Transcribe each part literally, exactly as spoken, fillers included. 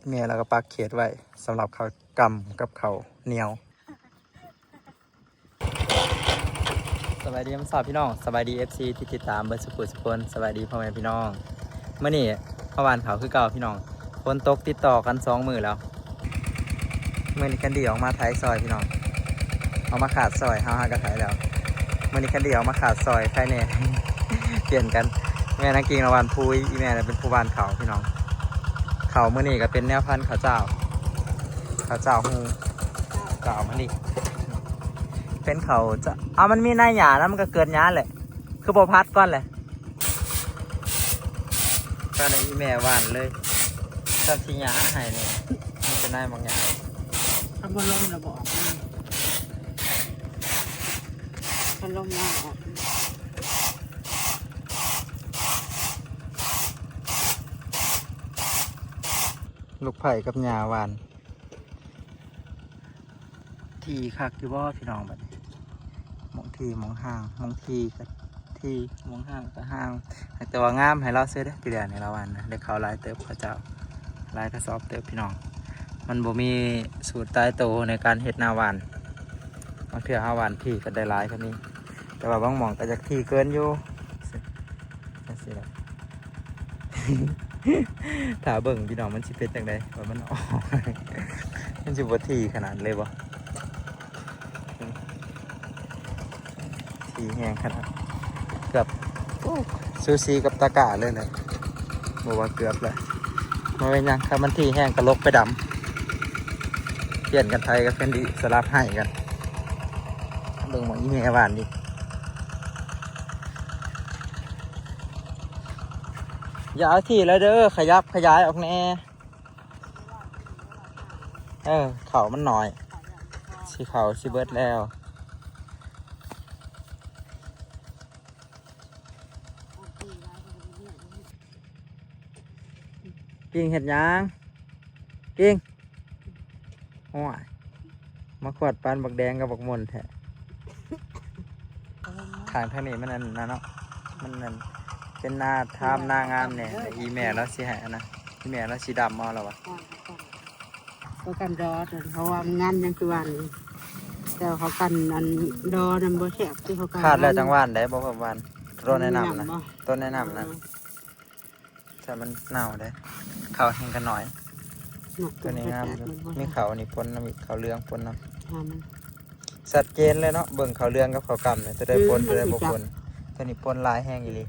แม่เราก็ปักเขตไว้สำหรับข้าวกำกับข้าวเหนียว สบายดียามเช้าพี่น้อง สบายดี เอฟซี ที่ติดตามเบิดสุขุสุคน สบายดีพ่อแม่พี่น้อง มื้อนี้เฮาหว่านข้าวคือเก่าพี่น้อง ฝนตกติดต่อกันสองมื้อแล้ว มื้อนี้แคนดี้ออกมาไถซอยพี่น้อง ออกมาขาดซอย เฮาหากะไถแล้ว มื้อนี้แคนดี้ออกมาขาดซอย ไผแหน่ เปลี่ยนกัน แม่นางกิ่งละหว่านพุย อีแม่น่ะเป็นผู้หว่านข้าวพี่น้อง ข้าวมื้อนี้ก็เป็นแนวพันธุ์ข้าวเจ้า ข้าวเจ้าฮู เจ้ามันดิ เป็นข้าวเจ้า เอามันมีในหญ้าแล้วมันก็เกิดหญ้าแหละ คือบ่ผัดก่อนแหละ ตอนนี้อีแม่หว่านเลย ซ้ำสิหญ้าให้นี่ มันจะได้บางอย่าง ถ้าบ่ลงแล้วบ่ออกมา ถ้าลงมาออก ลูกไผ่กับหญ้าหว่าน ที่คักอยู่บ่พี่น้องบัดนี้ หม่องที่หม่องห่าง หม่องที่ก็ที่ หม่องห่างก็ห่าง แต่ว่างามให้เราซื้อเด้อ ปีเดือนนี้ละหว่านนะ ได้ข้าวหลายเติบข้าวเจ้า หลายกระสอบเติบพี่น้อง มันบ่มีสูตรตายตัวในการเฮ็ดนาหว่าน บางเทื่อเฮาหว่านถี่ก็ได้หลายกว่านี้ แต่ว่าบางหม่องก็อยากถี่เกินอยู่ จังซี้แหละ ถ้าเบิ่งพี่น้องมันสิเป็นจังใดว่ามันออก มันสิบ่ถี่ขนาดเลยบ่ ถี่แฮงขนาด เกือบ โอ้ สูสีกับตะกร้าเลยแหละ บ่ว่าเกือบแล้ว บ่เป็นหยัง คันมันถี่แฮงก็ลกไปดำ เปลี่ยนกันไถกับแคนดี้ สลับไห้กัน เบิ่งหม่องอีแม่หว่านดิ อย่าเอาถี่แล้วเด้อ ขยับขยายออกแหน่ เออ ข้าวมันน้อย สิข้าวสิเบิดแล้ว กิ่งเฮ็ดหยัง กิ่ง โอ้ย มาขวดปานบักแดงกับบักม่วนแท้ ข้างทางนี้มันอันนั้นเนาะ มันนั่น เป็นนาทามนางามแหน่ อีแม่เราสิให้อันนะ อีแม่เราสิดำเอาแล้ววะ ข้าวกำดอ เพราะว่ามันงามยังคือหว่านนี่ แต่ข้าวกำอันดอนั่นบ่แซ่บคือข้าวกำ ขาดแล้วจังหว่านได้บ่ เพิ่มหว่าน ต้นแนะนำนะ แนะนำบ่ ต้นแนะนำนะ เออ ถ้ามันเน่าได้ ข้าวแฮงก็น้อย เนาะ ตัวนี้งามอยู่ มันบ่ มีข้าวนี่ปนนำอีก ข้าวเหลืองปนนำ หามัน ชัดเจนเลยเนาะ เบิ่งข้าวเหลืองกับข้าวกำเนี่ย ตัวใดปน อืม ตัวใดบ่ปน มันสิจับ ตัวนี้ปนหลายแฮงอีหลี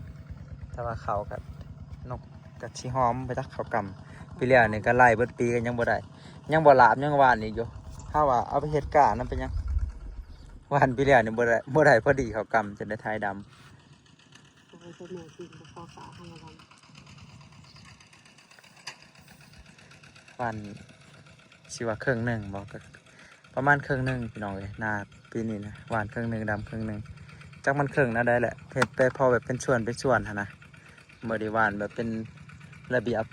แต่ว่าข้าวกับนกกับสิหอมไปจักข้าวกำ ปีแล้วนี่ก็ไล่เบิดปีก็ยังบ่ได้ ยังบ่หลาบ ยังหว่านอีกอยู่ ถ้าว่าเอาไปเฮ็ดก้านั่นเป็นหยัง หว่านปีแล้วนี่บ่ได้ บ่ได้พอดีข้าวกำ จนได้ไถดำ โอ้ย ตัวแม่กินบ่พอกะให้มัน หว่านสิว่าครึ่งหนึ่งบ่ ก็ประมาณครึ่งหนึ่งพี่น้องเอ้ย นาปีนี้นะ หว่านครึ่งหนึ่ง ดำครึ่งหนึ่ง จักมันครึ่งแนวใดแหละ เฮ็ดไปพอแบบเป็นส่วนเป็นส่วนหั้นนะ บ่ได้หว่านแบบเป็นระเบียบ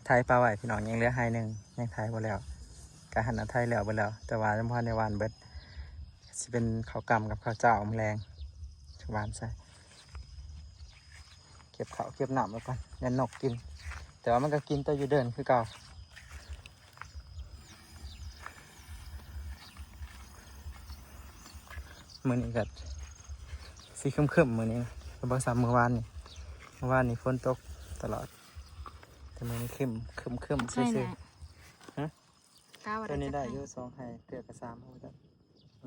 ไถปะไว้พี่น้อง ยังเหลือไฮ่หนึ่ง ยังไถบ่แล้ว กะหั้นน่ะไถแล้วเบิดแล้ว แต่ว่ายังบ่ทันได้หว่านเบิด สิเป็นข้าวกำกับข้าวเจ้ามื้อแลง หว่านใส่ เก็บข้าวเก็บน้ำไว้ก่อน ย่านนกกิน แต่ว่ามันก็กินแต่อยู่เดินคือเก่า มื้อนี้ก็สิครึ้มๆ มื้อนี้นะ ก็บ่ส่ำมื้อวานนี้ มื้อวานนี้ฝนตกตลอด แต่มื้อนี้ครึ้ม ครึ้มๆ ซื่อๆ ฮะ กะว่า ตัวนี้ได้ จะ อยู่สองไฮ่ เกือบกับสามไฮ่จ้ะ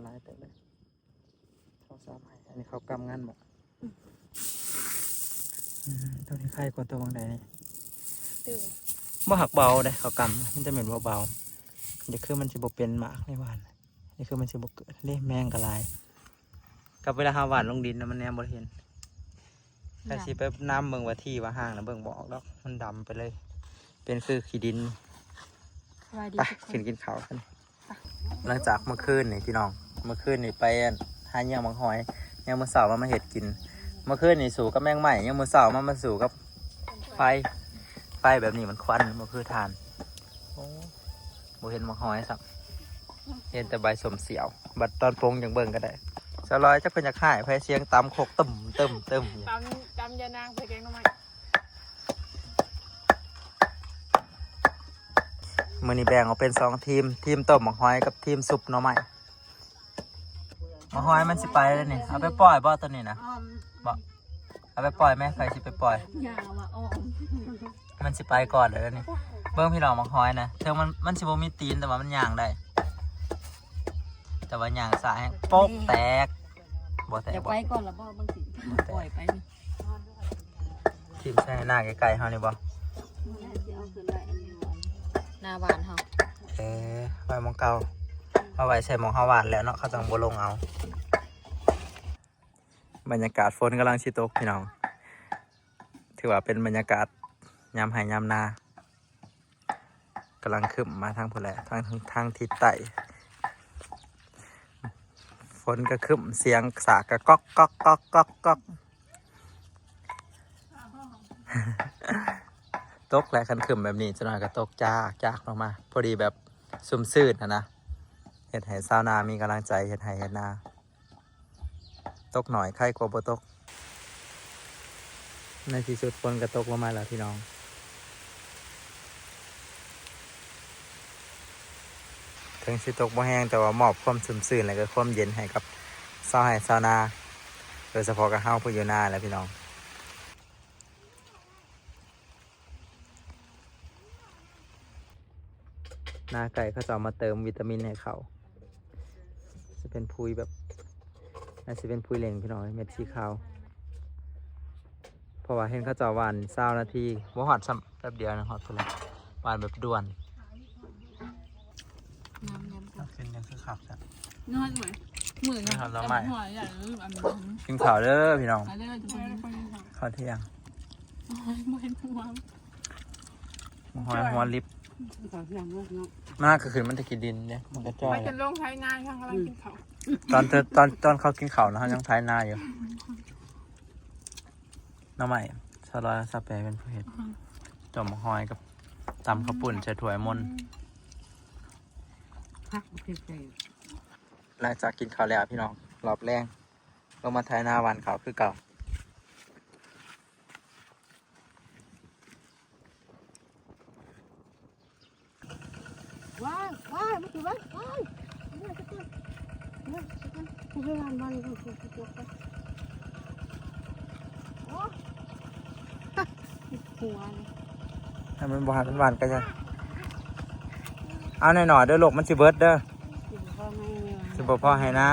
หลายเติบเลย สองสามไฮ่ อันนี้ข้าวกำงานบ่ อืม ตัวนี้ไข่กว่าตัวบางใดนี่ ตื่น บ่หักเบาเด้ ข้าวกำมันจะเหม็นเบาๆ เดี๋ยวคือมันสิบ่เป็นหมากในหว่าน นี่คือมันสิบ่เกิดเด้ แมงก็หลาย กับเวลาเฮาหว่านลงดินนะมันแนมบ่เห็น ถ้าสิไปน้ำเบิ่งว่าที่ว่าห่างนะเบิ่งบ่ออกดอก มันดำไปเลย เป็นคือขี้ดิน สบายดี ไป ทุกคน ขึ้นกินข้าวกัน หลังจากเมื่อคืนนี่พี่น้อง เมื่อคืนนี่ไปหาเยี่ยงหมากหอย ยังมื้อเช้ามามาเฮ็ดกิน เมื่อคืนนี่สู้กับแมงไหม้ ยังมื้อเช้ามามาสู้กับไฟ ไฟแบบนี้มันควัน บ่คือถ่าน โอ้ บ่เห็นหมากหอยซ้ำ เห็นแต่ใบส้มเสียว บัดตอนปรุงจั่งเบิ่งก็ได้ สาวลอยจักเพิ่นอยากหาย ไผเสียงตำครกตึ้มตึ้มตึ้มอยู่ ตำ ตำยานางใส่แกงหน่อไม้ มื้อนี้แบ่งออกเป็นสองทีม ทีมต้มหมากหอยกับทีมซุปหน่อไม้ หมากหอยมันสิไปแล้วนี่ เอาไปปล่อยบ่ตัวนี้นะ บ่ เอาไปปล่อยไหม ใครสิไปปล่อย อย่าว่าออม มันสิไปก่อนเลยนี่ เบิ่งพี่น้องหมากหอยนะ เทิงมัน มันสิบ่มีตีน แต่ว่ามันย่างได้ แต่ว่าย่างสายแฮง โป๊กแตก บ่แตก อย่า บ่ ไปก่อนละบ่ บางทีปล่อยไปนี่ ทีมใช่หน้าไกลๆเฮานี่บ่ หน้าบ้านเฮา เออ ไว้หม่องเก่า เอาไว้ใส่หม่องเฮาหว่านแล้วเนาะ เขาจังบ่ลงเอา บรรยากาศฝนกำลังสิตกพี่น้อง ถือว่าเป็นบรรยากาศยามไฮ่ยามนากำลังครึ้มมาทางพุ้นแหละ ทาง ทาง ทางทิศใต้ ฝนก็ครึ้ม เสียงสากก็ก๊อกก๊อกก๊อกก๊อกก๊อก ตกแหละ คันครึ้มแบบนี้ จักหน่อยก็ตกจาก จากลงมา พอดีแบบซุ่มซื่นหั้นนะ เฮ็ดให้ชาวนามีกำลังใจเฮ็ดไฮ่เฮ็ดนา ตกหน่อยไคกว่าบ่ตก ในที่สุดฝนก็ตกลงมาแล้วพี่น้อง ถึงสิตกบ่แฮง แต่ว่ามอบความชุ่มชื่นและก็ความเย็นให้กับชาวไร่ชาวนา โดยเฉพาะกับเฮาผู้อยู่นาแหละพี่น้อง นาไก่เขาจะเอามาเติมวิตามินให้เขา จะเป็นปุ๋ยแบบ น่าจะเป็นปุ๋ยเหลงพี่น้อง เม็ดสีขาว เพราะว่าเห็นเขาเจ้าหว่านซาวนาที บ่ฮอดซ้ำ แป๊บเดียวนะ ฮอดพุ้นละ หว่านแบบด่วน น้ำยำ กินยังคือคักจ้ะ นอนไหม มื้อนี้ กินข้าวหน่อไม้ หัวใหญ่ลืมอันนี้ กินข้าวเด้อพี่น้อง มาเด้อทุกคน ข้าวเที่ยง โอ้ยบ่เห็นหัว หอยหัวลิบ ข้าวเที่ยงเนาะ มากก็คือมันจะกินดินเนี่ย มันก็จ้อย ไปจนลงไถนา ทางกำลังกินข้าว ตอนเธอ ตอน ตอนเขากินข้าวนะ เขายังไถนาอยู่ หน่อไม้ สาวลอยสาวแปรเป็นผู้เฮ็ด จอมหอยกับตำข้าวปุ้นใส่ถ้วยมนต์ ผักบ่เผ็ดใส่ หลังจากกินข้าวแล้วพี่น้อง รอบแลง ลงมาไถนาหว่านข้าวคือเก่า ว้าย ว้าย มันคือว้าย ว้าย เมื่อสักครู่ เมื่อสักครู่ กูไปวางมันกูกูกูกูโอ้ หัวเลย ถ้ามันบ่หันมันหว่านก็จะ เอาหน่อยๆเด้อลูก มันสิเบิดเด้อ สิบ่พอให้แม่วาง สิบ่พอให้นะ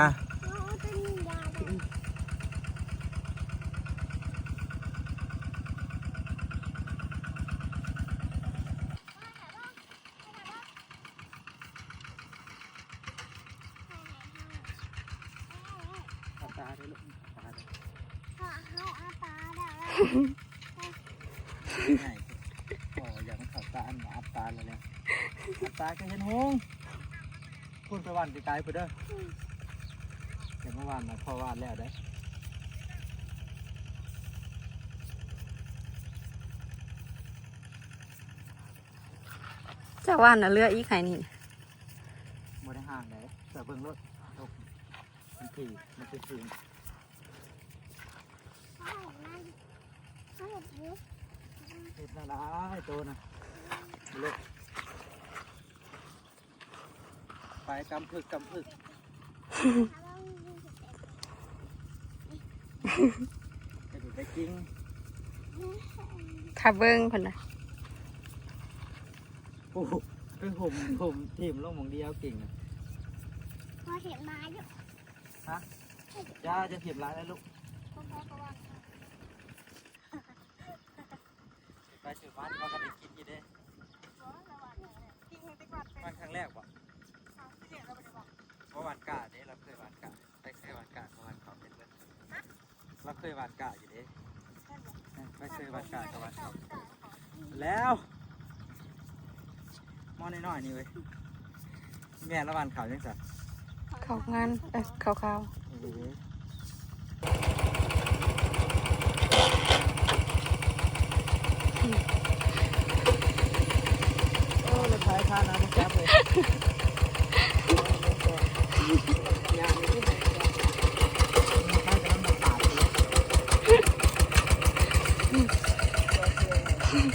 เอาปลาด้วยลูก เอาปลาด้วย ขอเขาเอาปลาเด้อ ไง โอ้ ยังเขาตาอันอับตาเลยเนี่ย อับตาก็เห็นหงส์ พูดไปหว่านไกลๆไปเด้อ เดี๋ยวมาหว่านนะ พอหว่านแล้วเด้อ เจ้าหว่านน่ะเหลืออีกไห่นี่ บ่ได้ห่างเลย แต่เบิ่งรถ มันขี่ มันคือขี่ เห็ดนะหลายตัวนะ เลิก ไปกำพึกกำพึก ไปดูไปกิ้ง ถ้าเบิ่งพุ่นน่ะ โอ้โห ไปห่ม ห่มถิ่มลงหม่องเดียวกิ่งน่ะ พอเห็นมาอยู่ ฮะ จ้า จะถิ่มหลายแล้วลูก ไปถือบ้านเขาก็ได้กินอยู่เด้ บ้านครั้งแรกบ่ เพราะหว่านกล้าเด้ เราเคยหว่านกล้า ไปเคยหว่านกล้า เขาหว่านเขาเป็นเบิด เราเคยหว่านกล้าอยู่เด้ ไปเคยหว่านกล้า เขาหว่านเขา แล้ว หม้อน้อยๆนี่เว้ย แม่ละหว่านเขาจังซั่น เขางาน เอ้ย เขาขาว เออ โอ้ รถไถพาน้ำมาจับเลย อืม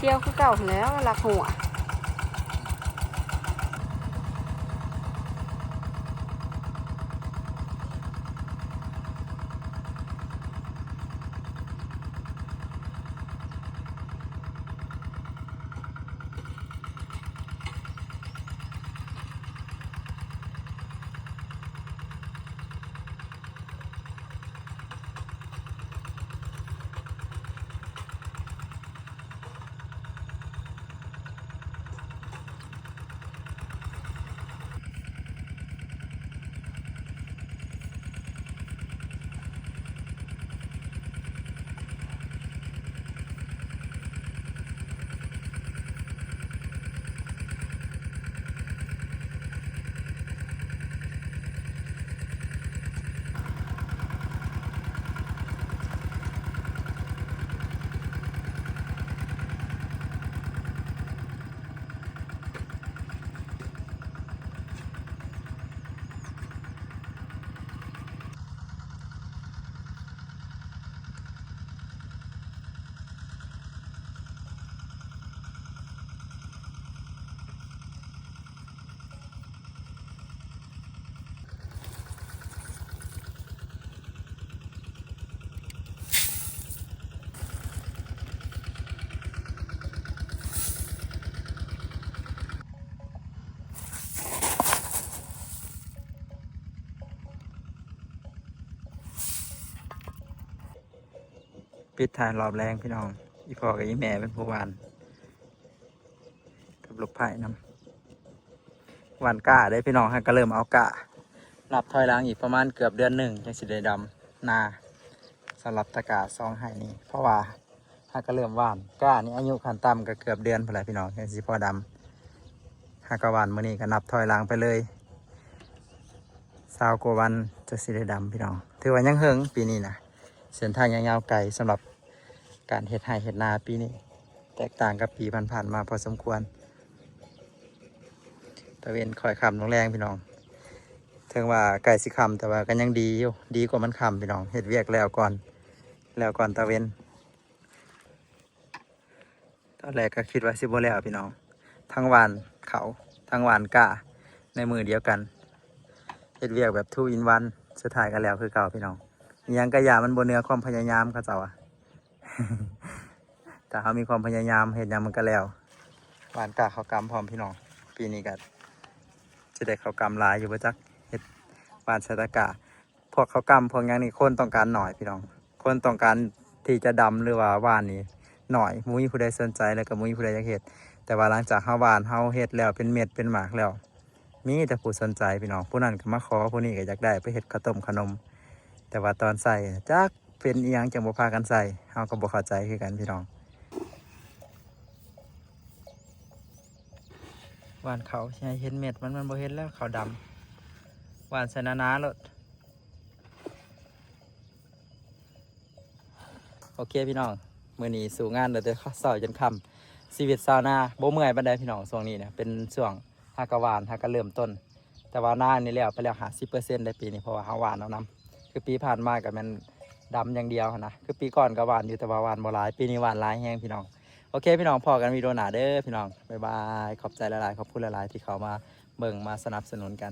เดียวคือเก่าหั้นแหล้ว ลักหัว ปิดท้ายรอบแรกพี่น้อง อีพ่อกับอีแม่เป็นผู้หว่าน กับลูกไผ่นำ หว่านกล้าเด้อพี่น้อง ฮะ ก็เริ่มเอากล้า นับถอยหลังอีกประมาณเกือบเดือนหนึ่งจั่งสิได้ดำนา สำหรับตะกร้าสองไร่นี่ เพราะว่า ฮะ ก็เริ่มหว่านกล้านี่ อายุขั้นต่ำก็เกือบเดือนพู้นแหละพี่น้อง จั่งสิพอดำ ฮะ ก็หว่านมื้อนี้ก็นับถอยหลังไปเลย ซาวกว่าวันจั่งสิได้ดำพี่น้อง ถือว่ายังเฮิงปีนี้นะ เส้นทางยังยาวไกลสำหรับการเฮ็ดไร่เฮ็ดนาปีนี้ แตกต่างกับปีผ่านๆมาพอสมควร ตะเว็นค่อยค่ำลงแลงพี่น้อง ถึงว่าใกล้สิค่ำแต่ว่าก็ยังดีอยู่ ดีกว่ามันค่ำพี่น้อง เฮ็ดเวียกแล้วก่อน แล้วก่อนตะเว็น ตอนแรกก็คิดว่าสิบ่แล้วพี่น้อง ทั้งหว่านข้าว ทั้งหว่านกล้า ในมื้อเดียวกัน เฮ็ดเวียกแบบ two in one สุดท้ายก็แล้วคือเก่าพี่น้อง อิหยังก็อย่ามันบ่เหนือความพยายามเขาเจ้าอะ ถ้าเฮามีความพยายามเฮ็ดหยังมันก็แล้ว หว่านกล้าข้าวกล้ำพร้อมพี่น้อง ปีนี้ก็สิได้ข้าวกล้ำหลายอยู่บ่จัก เฮ็ดหว่านใส่ตะกร้า พวกข้าวกล้ำพวกหยังนี่คนต้องการน้อยพี่น้อง คนต้องการที่จะดำหรือว่าหว่านนี่น้อย บ่มีผู้ใดสนใจแล้วก็บ่มีผู้ใดอยากเฮ็ด แต่ว่าหลังจากเฮาหว่านเฮาเฮ็ดแล้วเป็นเม็ดเป็นหมากแล้ว มีแต่ผู้สนใจพี่น้อง ผู้นั้นก็มาขอ ผู้นี้ก็อยากได้ไปเฮ็ดข้าวต้มขนม แต่ว่าตอนใส่จักเป็นอิหยังจั่งบ่พากันใส่ เฮาก็บ่เข้าใจคือกันพี่น้อง หว่านข้าวสิให้เห็นเม็ดมัน มันบ่เห็นแล้ว ข้าวดำ หว่านใส่หนาๆโลด โอเคพี่น้อง มื้อนี้สู้งานแล้วเด้อ เช้าจนค่ำ ชีวิตชาวนาบ่เมื่อยปานใดพี่น้อง ช่วงนี้นะ เป็นช่วงฮากะหว่าน ฮากะเริ่มต้น แต่ว่านานี่แล้วไปแล้วห้าสิบเปอร์เซ็นต์ได้ปีนี้ เพราะว่าเฮาหว่านเอานำ คือปีผ่านมาก็แม่นดำอย่างเดียวหั้นนะ คือปีก่อนก็หว่านอยู่ แต่ว่าหว่านบ่หลาย ปีนี้หว่านหลายแฮงพี่น้อง โอเคพี่น้อง พ้อกันวิดีโอหน้าเด้อพี่น้อง บ๊ายบาย ขอบใจหลายๆ ขอบคุณหลายๆ ที่เข้ามาเบิ่งมาสนับสนุนกัน